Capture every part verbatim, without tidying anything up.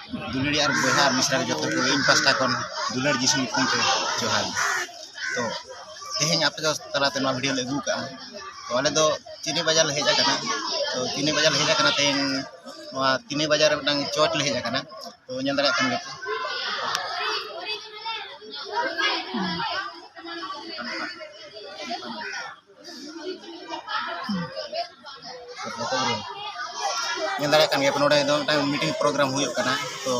ᱫᱩᱞᱟᱹᱲᱤᱭᱟᱹ ᱟᱨ ᱵᱚᱭᱦᱟ ᱟᱨ ᱢᱤᱥᱨᱟ ᱡᱚᱛᱚ ᱠᱚ ᱤᱧ ᱯᱟᱥᱴᱟ ᱠᱷᱚᱱ ᱫᱩᱞᱟᱹᱲ ᱡᱤᱥᱩ ᱧᱩᱛᱩᱢ ᱛᱮ ᱡᱚᱦᱟᱨ᱾ ᱛᱚ ᱛᱮᱦᱮᱧ ᱟᱯᱮ ᱠᱚ ᱛᱟᱞᱟᱛᱮ ᱱᱚᱣᱟ ᱵᱷᱤᱰᱤᱭᱳ ᱞᱮ ᱟᱹᱜᱩ ᱠᱟᱜᱼᱟ᱾ ᱛᱚ ᱟᱞᱮ ᱫᱚ ᱪᱤᱱᱤ ᱵᱟᱡᱟᱨ ᱞᱮ ᱦᱮᱡ ᱟᱠᱟᱱᱟ᱾ ᱛᱚ ᱪᱤᱱᱤ ᱵᱟᱡᱟᱨ ᱞᱮ ᱦᱮᱡ ᱟᱠᱟᱱᱟ ᱛᱮᱦᱮᱧ, ᱱᱚᱣᱟ ᱪᱤᱱᱤ ᱵᱟᱡᱟᱨ ᱨᱮ ᱢᱤᱫᱴᱟᱝ ᱪᱚᱨᱪ ᱞᱮ ᱦᱮᱡ ᱟᱠᱟᱱᱟ᱾ ᱛᱚ ᱧᱮᱞ ᱫᱟᱲᱮᱭᱟᱜ ᱠᱟᱱ ᱜᱮᱭᱟ ᱯᱮ᱾ ᱧᱮᱞ ᱫᱟᱲᱮᱭᱟᱜ ᱠᱟᱱ ᱜᱮᱭᱟ ᱯᱮ, ᱱᱚᱰᱮ ᱫᱚ ᱢᱤᱫᱴᱟᱝ ᱢᱤᱴᱤᱝ ᱯᱨᱳᱜᱨᱟᱢ ᱦᱩᱭᱩᱜ ᱠᱟᱱᱟ᱾ ᱛᱚ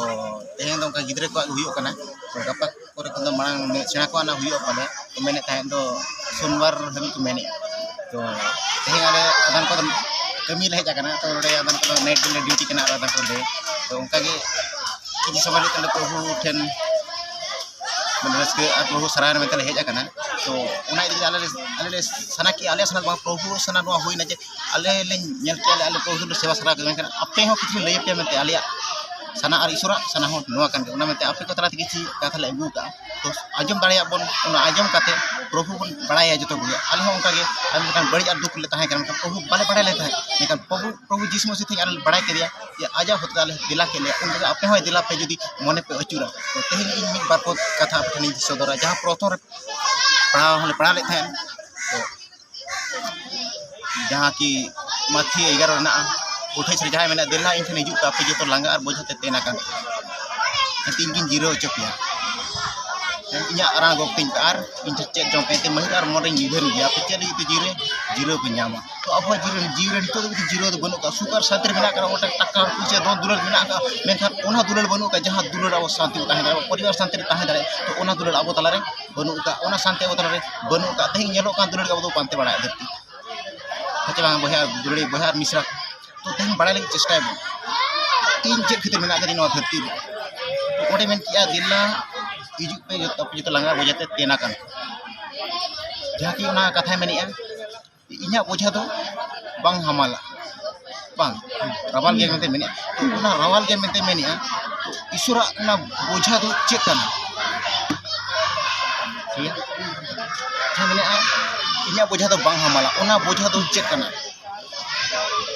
ᱛᱮᱦᱮᱧ ᱫᱚ ᱚᱱᱠᱟ ᱜᱤᱫᱽᱨᱟᱹ ᱠᱚᱣᱟᱜ ᱜᱮ ᱦᱩᱭᱩᱜ ᱠᱟᱱᱟ᱾ ᱛᱚ ᱜᱟᱯᱟ ᱠᱚᱨᱮ ᱠᱷᱚᱱ ᱫᱚ ᱢᱟᱲᱟᱝ ᱥᱮᱬᱟ ᱠᱚᱣᱟᱜ ᱱᱟᱜ ᱦᱩᱭᱩᱜᱼᱟ ᱯᱟᱞᱮ, ᱠᱚ ᱢᱮᱱᱮᱫ ᱛᱟᱦᱮᱸᱫ ᱫᱚ ᱥᱳᱢᱵᱟᱨ ᱦᱟᱹᱵᱤᱡ ᱠᱚ ᱢᱮᱱᱮᱫᱼᱟ᱾ ᱛᱚ ᱛᱮᱦᱮᱧ ᱟᱞᱮ ᱟᱫᱷᱟᱱ ᱠᱚᱫᱚ ᱠᱟᱹᱢᱤ ᱞᱮ ᱦᱮᱡ ᱟᱠᱟᱱᱟ, ᱛᱚ ᱱᱚᱰᱮ ᱟᱫᱷᱟᱱ ᱠᱚᱫᱚ ᱱᱟᱭᱤᱴ ᱰᱤᱭᱩᱴᱤ ᱠᱟᱱᱟ, ᱟᱨ ᱟᱫᱷᱟᱱ ᱠᱚᱫᱚ ᱰᱮ᱾ ᱛᱚ ᱚᱱᱠᱟᱜᱮ ᱠᱤᱪᱷᱩ ᱥᱚᱢᱚᱭ ᱞᱟᱹᱜᱤᱫ ᱛᱮ ᱯᱨᱚᱵᱷᱩ ᱴᱷᱮᱱ ᱢᱟᱱᱮ ᱨᱟᱹᱥᱠᱟᱹ ᱟᱨ ᱯᱨᱚᱵᱷᱩ ᱥᱟᱨᱟᱣ ᱢᱮᱱᱛᱮ ᱞᱮ ᱦᱮᱡ ᱟᱠᱟᱱᱟ᱾ ᱛᱚ ᱚᱱᱟ ᱤᱫᱤ ᱠᱟᱛᱮ ᱟᱞᱮ ᱞᱮ, ᱟᱞᱮ ᱞᱮ ᱥᱟᱱᱟ ᱠᱮᱜᱼᱟ, ᱟᱞᱮᱭᱟᱜ ᱥᱟᱱᱟ ᱵᱟᱝ, ᱯᱨᱚᱵᱷᱩ ᱥᱟᱱᱟ ᱱᱚᱣᱟ ᱦᱩᱭᱱᱟ ᱡᱮ ᱟᱞᱮ ᱞᱮ ᱧᱮᱞ ᱠᱮᱜᱼᱟ, ᱟᱞᱮ, ᱟᱞᱮ ᱯᱨᱚᱵᱷᱩ ᱞᱮ ᱥᱮᱵᱟ ᱥᱟᱨᱟ ᱠᱮᱫᱟ, ᱢᱮᱱᱠᱷᱟᱱ ᱟᱯᱮ ᱦᱚᱸ ᱠᱤᱪᱷᱩ ᱞᱟᱹᱭ ᱟᱯᱮᱭᱟ ᱢᱮᱱᱛᱮ, ᱟᱞᱮᱭᱟᱜ ᱥᱟᱱᱟ ᱟᱨ ᱤᱥᱚᱨᱟᱜ ᱥᱟᱱᱟ ᱦᱚᱸ ᱱᱚᱣᱟ ᱠᱟᱱ ᱜᱮᱭᱟ᱾ ᱚᱱᱟ ᱢᱮᱱᱛᱮ ᱟᱯᱮ ᱠᱚ ᱛᱟᱞᱟ ᱛᱮ ᱠᱤᱪᱷᱩ ᱠᱟᱛᱷᱟ ᱞᱮ ᱟᱹᱜᱩ ᱠᱟᱜᱼᱟ᱾ ᱛᱚ ᱟᱸᱡᱚᱢ ᱫᱟᱲᱮᱭᱟᱜ ᱵᱚᱱ, ᱚᱱᱟ ᱟᱸᱡᱚᱢ ᱠᱟᱛᱮ ᱯᱨᱚᱵᱷᱩ ᱵᱚᱱ ᱵᱟᱲᱟᱭᱟ ᱡᱚᱛᱚ ᱠᱚᱜᱮ᱾ ᱟᱞᱮ ᱦᱚᱸ ᱚᱱᱠᱟ ᱜᱮ ᱟᱭᱢᱟ ᱞᱮᱠᱟᱱ ᱵᱟᱹᱲᱤᱡ ᱟᱨ ᱫᱩᱠ ᱨᱮᱞᱮ ᱛᱟᱦᱮᱸ ᱠᱟᱱᱟ, ᱢᱮᱱᱠᱷᱟᱱ ᱯᱨᱚᱵᱷᱩ ᱵᱟᱞᱮ ᱵᱟᱲᱟᱭ ᱞᱮᱫ ᱛᱟᱦᱮᱸᱫ, ᱢᱮᱱᱠᱷᱟᱱ ᱯᱨᱚᱵᱷᱩ, ᱯᱨᱚᱵᱷᱩ ᱡᱤᱥᱩ ᱢᱟᱥᱤ ᱛᱮᱦᱮᱧ ᱟᱞᱮ ᱞᱮ ᱵᱟᱲᱟᱭ ᱠᱮᱫᱮᱭᱟ ᱡᱮ ᱟᱡᱟᱜ ᱦᱚᱛᱮᱛᱮ ᱟᱞᱮ ᱫᱮᱞᱟ ᱠᱮᱫ ᱞᱮᱭᱟ᱾ ᱚᱱᱠᱟ ᱜᱮ ᱟᱯᱮ ᱦᱚᱸ ᱫᱮᱞᱟ ᱯᱮ ᱡᱩᱫᱤ ᱢᱚᱱᱮ ᱯᱮ ᱟᱹᱪᱩᱨᱟ᱾ ᱛᱚ ᱛᱮᱦᱮᱧ ᱤᱧ ᱢᱤᱫ ᱵᱟᱨ ᱯᱚᱫ ᱠᱟᱛᱷᱟ ᱟᱯᱮ ᱴᱷᱮᱱᱤᱧ ᱥᱚᱫᱚᱨᱟ, ᱡᱟᱦᱟᱸ ᱯᱨᱚᱛᱷᱚᱢ ᱨᱮ ᱯᱟᱲᱦᱟᱣ ᱦᱚᱸᱞᱮ ᱯᱟᱲᱦᱟᱣ ᱞᱮᱫ ᱛᱟᱦᱮᱸᱫ᱾ ᱛᱚ ᱡᱟᱦᱟᱸ ᱠᱤ ᱢᱟᱛᱷᱤ ᱮᱜᱟᱨᱚ ᱨᱮᱱᱟᱜ ᱟᱴᱷᱟᱥ ᱨᱮ ᱡᱟᱦᱟᱸᱭ ᱢᱮᱱᱟ, "ᱫᱮᱞᱟ ᱤᱧ ᱴᱷᱮᱱ ᱦᱤᱡᱩᱜ ᱯᱮ, ᱟᱯᱮ ᱡᱚᱛᱚ ᱞᱟᱸᱜᱟ ᱟᱨ ᱵᱚᱡᱷᱟ ᱛᱮ ᱛᱮᱱ ᱟᱠᱟᱱ ᱯᱮ, ᱤᱧ ᱜᱤᱧ ᱡᱤᱨᱟᱹᱣ ᱦᱚᱪᱚ ᱯᱮᱭᱟ᱾ ᱤᱧᱟᱹᱜ ᱨᱟᱱ ᱜᱚᱜ ᱛᱤᱧ ᱯᱮ ᱟᱨ ᱤᱧ ᱴᱷᱮᱱ ᱪᱮᱫ ᱡᱚᱢ ᱯᱮ, ᱮᱱᱛᱮ ᱢᱟᱹᱦᱤᱨ ᱟᱨ ᱢᱚᱱᱮᱧ ᱩᱭᱦᱟᱹᱨ ᱜᱮᱭᱟ, ᱟᱯᱮ ᱪᱮᱫ ᱞᱟᱹᱜᱤᱫ ᱯᱮ ᱡᱤᱨᱟᱹ, ᱡᱤᱨᱟᱹᱣ ᱯᱮ ᱧᱟᱢᱟ?" ᱛᱚ ᱟᱵᱚᱣᱟᱜ ᱡᱤᱭᱚᱱ, ᱡᱤᱭᱚᱱ ᱨᱮ ᱱᱤᱛᱚᱜ ᱫᱷᱟᱹᱵᱤᱡ ᱛᱮ ᱡᱤᱨᱟᱹᱣ ᱫᱚ ᱵᱟᱹᱱᱩᱜ ᱠᱟᱜᱼᱟ᱾ ᱥᱩᱠ ᱟᱨ ᱥᱟᱱᱛᱤ ᱨᱮ ᱢᱮᱱᱟᱜ ᱠᱟᱜ ᱨᱮᱦᱚᱸ, ᱢᱤᱫᱴᱟᱝ ᱴᱟᱠᱟ ᱯᱩᱭᱥᱟᱹ ᱫᱷᱚᱱ ᱫᱩᱞᱟᱹᱲ ᱢᱮᱱᱟᱜ ᱠᱟᱜᱼᱟ, ᱢᱮᱱᱠᱷᱟᱱ ᱚᱱᱟ ᱫᱩᱞᱟᱹᱲ ᱟᱵᱚ ᱥᱟᱱᱛᱤ ᱛᱟᱦᱮᱸ ᱫᱟᱲᱮᱭᱟᱜᱼᱟ, ᱟᱵᱚ ᱯᱚᱨᱤᱵᱟᱨ ᱥᱟᱱᱛᱤ ᱨᱮ ᱛᱟᱦᱮᱸ ᱫᱟᱲᱮᱭᱟᱜᱼᱟ᱾ ᱛᱚ ᱚᱱᱟ ᱫᱩᱞᱟᱹᱲ ᱟᱵᱚ ᱛᱟᱞᱟᱨᱮ ᱵᱟᱹᱱᱩᱜ ᱠᱟᱜᱼᱟ, ᱚᱱᱟ ᱥᱟᱱᱛᱤ ᱟᱵᱚ ᱛᱟᱞᱟᱨᱮ ᱵᱟᱹᱱᱩᱜ ᱠᱟᱜᱼᱟ᱾ ᱛᱮᱦᱮᱧ ᱧᱮᱞᱚᱜ ᱠᱟᱱ ᱫᱩᱞᱟᱹᱲ ᱜᱮ ᱟᱵᱚ ᱫᱚ ᱯᱟᱱᱛᱮ ᱵᱟᱲᱟᱭᱟ ᱫᱷᱟᱹᱨᱛᱤ᱾ ᱦᱮᱸ ᱪᱮ ᱵᱟᱝ ᱵᱚᱭᱦᱟ, ᱫᱩᱞᱟᱹᱲᱤ ᱵᱚᱭᱦᱟ ᱟᱨ ᱢᱤᱥᱨᱟ? ᱛᱚ ᱛᱮᱦᱮᱧ ᱵᱟᱲᱟᱭ ᱞᱟᱹᱜᱤᱫ ᱪᱮᱥᱴᱟᱭ ᱵᱚᱱ, ᱤᱧ ᱪᱮᱫ ᱠᱷᱟᱹᱛᱤᱨ ᱢᱮᱱᱟᱜ ᱟᱠᱟᱫᱤᱧ ᱱᱚᱣᱟ ᱫᱷᱟᱹᱨᱛᱤ ᱨᱮ? ᱛᱚ ᱚᱸᱰᱮ ᱢᱮᱱ ᱠᱮᱜᱼᱟ, "ᱫᱮᱞᱟ ᱦᱤᱡᱩᱜ ᱯᱮ ᱡᱚᱛᱚ, ᱟᱯᱮ ᱡᱚᱛᱚ ᱞᱟᱸᱜᱟ ᱵᱚᱡᱷᱟ ᱛᱮ ᱛᱮᱱ ᱟᱠᱟᱱ ᱯᱮ᱾" ᱡᱟᱦᱟᱸ ᱠᱤ ᱚᱱᱟ ᱠᱟᱛᱷᱟᱭ ᱢᱮᱱᱮᱜᱼᱟ, ᱤᱧᱟᱹᱜ ᱵᱚᱡᱷᱟ ᱫᱚ ᱵᱟᱝ ᱦᱟᱢᱟᱞᱟ, ᱵᱟᱝ, ᱨᱟᱣᱟᱞ ᱜᱮᱭᱟ ᱢᱮᱱᱛᱮ ᱢᱮᱱᱮᱜᱼᱟ᱾ ᱛᱚ ᱚᱱᱟ ᱨᱟᱣᱟᱞ ᱜᱮᱭᱟ ᱢᱮᱱᱛᱮ ᱢᱮᱱᱮᱜᱼᱟ, ᱛᱚ ᱤᱥᱚᱨᱟᱜ ᱚᱱᱟ ᱵᱚᱡᱷᱟ ᱫᱚ ᱪᱮᱫ ᱠᱟᱱᱟ? ᱴᱷᱤᱠ ᱜᱮᱭᱟ, ᱡᱟᱦᱟᱸ ᱢᱮᱱᱮᱜᱼᱟ, ᱤᱧᱟᱹᱜ ᱵᱚᱡᱷᱟ ᱫᱚ ᱵᱟᱝ ᱦᱟᱢᱟᱞᱟ, ᱚᱱᱟ ᱵᱚᱡᱷᱟ ᱫᱚ ᱪᱮᱫ ᱠᱟᱱᱟ?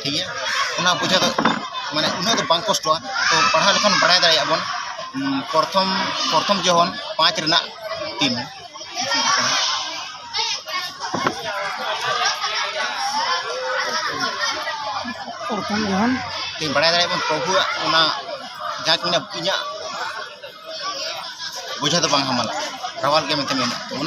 ᱴᱷᱤᱠ ᱜᱮᱭᱟ, ᱚᱱᱟ ᱵᱚᱡᱷᱟ ᱫᱚ ᱢᱟᱱᱮ ᱩᱱᱟᱹᱜ ᱫᱚ ᱵᱟᱝ ᱠᱚᱥᱴᱚᱜᱼᱟ᱾ ᱛᱚ ᱯᱟᱲᱦᱟᱣ ᱞᱮᱠᱷᱟᱱ ᱵᱟᱲᱟᱭ ᱫᱟᱲᱮᱭᱟᱜᱼᱟ ᱵᱚᱱ᱾ ᱩᱸ, ᱯᱨᱚᱛᱷᱚᱢ ᱯᱨᱚᱛᱷᱚᱢ ᱡᱚᱦᱚᱱ ᱯᱟᱸᱪ ᱨᱮᱱᱟᱜ ᱛᱤᱱ᱾ ᱯᱨᱚᱛᱷᱚᱢ ᱡᱚᱦᱚᱱ᱾ ᱛᱮ ᱵᱟᱲᱟᱭ ᱫᱟᱲᱮᱭᱟᱜ ᱵᱚᱱ ᱯᱨᱚᱵᱷᱩᱣᱟᱜ ᱚᱱᱟ ᱡᱟᱦᱟᱸ ᱛᱤᱱᱟᱹᱜ ᱤᱧᱟᱹᱜ ᱵᱩᱡᱷᱟᱹᱣ ᱫᱚ ᱵᱟᱝ ᱦᱟᱢᱟᱞᱟ, ᱨᱟᱣᱟᱞ ᱜᱮ ᱢᱮᱱᱛᱮ ᱢᱮᱱᱟᱜᱼᱟ᱾ ᱚᱱᱟ